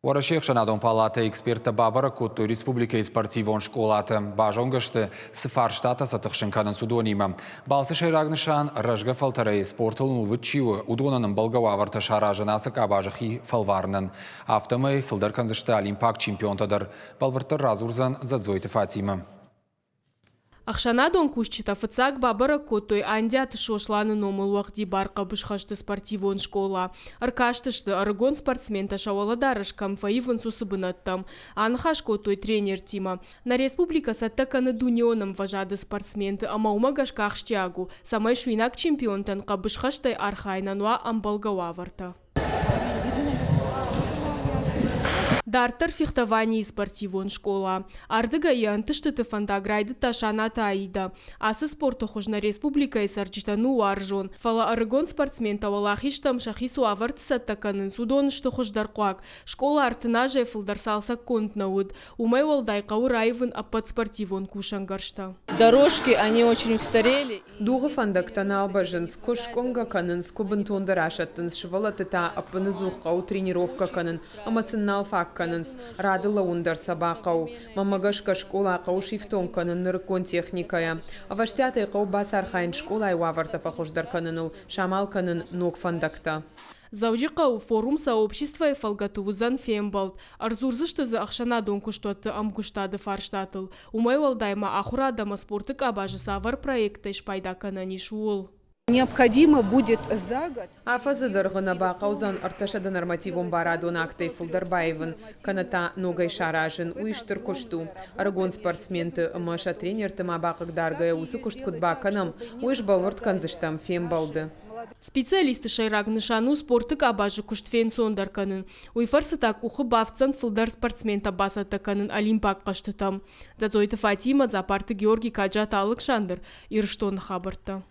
Уӕрӕсейы ӕхсӕнадон палатӕйы эксперттӕ бабӕрӕг кодтой республикӕйы спортивон скъолаты. Базонгӕ сты, цы фарстатӕ сӕ тыхсын кӕнынц, уыдонимӕ. Балцы сӕйраг нысан – рӕзгӕ фӕлтӕрӕй спортыл ӕнувыд чи у, уыдонӕн ӕмбӕлгӕ уавӕртӕ саразын ацы къабазы хи фӕлварынӕн. Афтӕмӕй фылдӕр кӕндзысты олимпаг чемпионтӕ дӕр. Бӕлвырддӕр радзурдзӕн Дзӕдзойты Фатимӕ. Ӕхсӕнадон кусджытӕ фыццаг бабӕрӕг кодтой Андиаты Сосланы номыл уӕгъдибар хъӕбысхӕсты спортивон скъола. Ӕркастысты, ӕрыгон спортсментӕ сӕ уӕлӕдарӕс кӕм фӕивынц, уыцы бынӕттӕм. Аныхас кодтой тренертимӕ. Нӕ республикӕ цӕттӕ кӕны дунеон ӕмвӕзады спортсменты ӕмӕ уымӕ гӕсгӕ ахсджиаг у, цӕмӕй суинаг чемпионтӕн хъӕбысхӕстӕй архайынӕн уа ӕмбӕлгӕ уавӕртӕ. Дарддӕр фехтованийы спортивон скъола. Ардыгӕй йӕ ӕнтыстыты фӕндаг райдыдта Санаты Аидӕ. Ацы спорты хуыз нӕ республикӕйы цӕрджытӕн у уарзон. Фӕлӕ ӕрыгон спортсментӕ уӕлахизтӕм сӕхи цы уавӕрты цӕттӕ кӕнынц, уыдон сты хуыздӕрхъуаг. Скъола 30 азӕй фылдӕр цалцӕггонд нӕ уыд. Уымӕй уӕлдай хъӕуы раивын ӕппӕт спортивон кусӕнгӕрзтӕ. Дорожки, они очень устарели. Дугъы фӕндӕгтӕ нал бӕззынц, куы скъуынгӕ кӕнынц, куы бынтондӕр асӕттынц, сывӕллӕтты та ӕппыныдзух хъӕуы тренировкӕ кӕнын ӕмӕ сын нал фаг кӕнынц, рады лӕууын дӕр сӕ бахъӕуы. Мӕнмӕ гӕсгӕ скъола хъӕуы сифтонг кӕнын нырыккон техникӕйӕ. Ӕвӕстиатӕй хъӕуы бацархайын скъолайы уавӕртӕ фӕхуыздӕр кӕныныл, самал кӕнын ног фӕндӕгтӕ. Дзӕуджыхъӕуы форум сообществойы фӕлгӕты уыдзӕн фембӕлд. Ӕрдзурдзысты дзы ӕхсӕнадон куыстуӕтты ӕмгуыстады фарстатыл. Уымӕй уӕлдай ма ахуырад ӕмӕ спорты къабазы цавӕр проекттӕй спайда кӕнӕн ис, ууыл. Необходимо будет за год. Афӕдзы дӕргъы нӕ бахъӕудзӕн 300 нормативон барадон актӕй фылдӕр баивын, кӕнӕ та ногӕй саразын. Уый стыр куыст у. Ӕрыгон спортсменты ӕмӕ сӕ тренерты ма бахъыгдаргӕйӕ уыцы куыст куыд бакӕнӕм, уый сбӕлвырд кӕндзыстӕм фембӕлды. Специалисты сӕйраг нысан у спорты къабазы куыст фенцондӕр кӕнын. Уый фӕрцы та къухы бафтдзӕн фылдӕр спортсментӕ бацӕттӕ кӕнын олимпаг хъӕзтытӕм. Дзӕцъойты Фатимӕ, Дзапарты Георги, Каджаты Алыксандр, Ирыстоны хабӕрттӕ.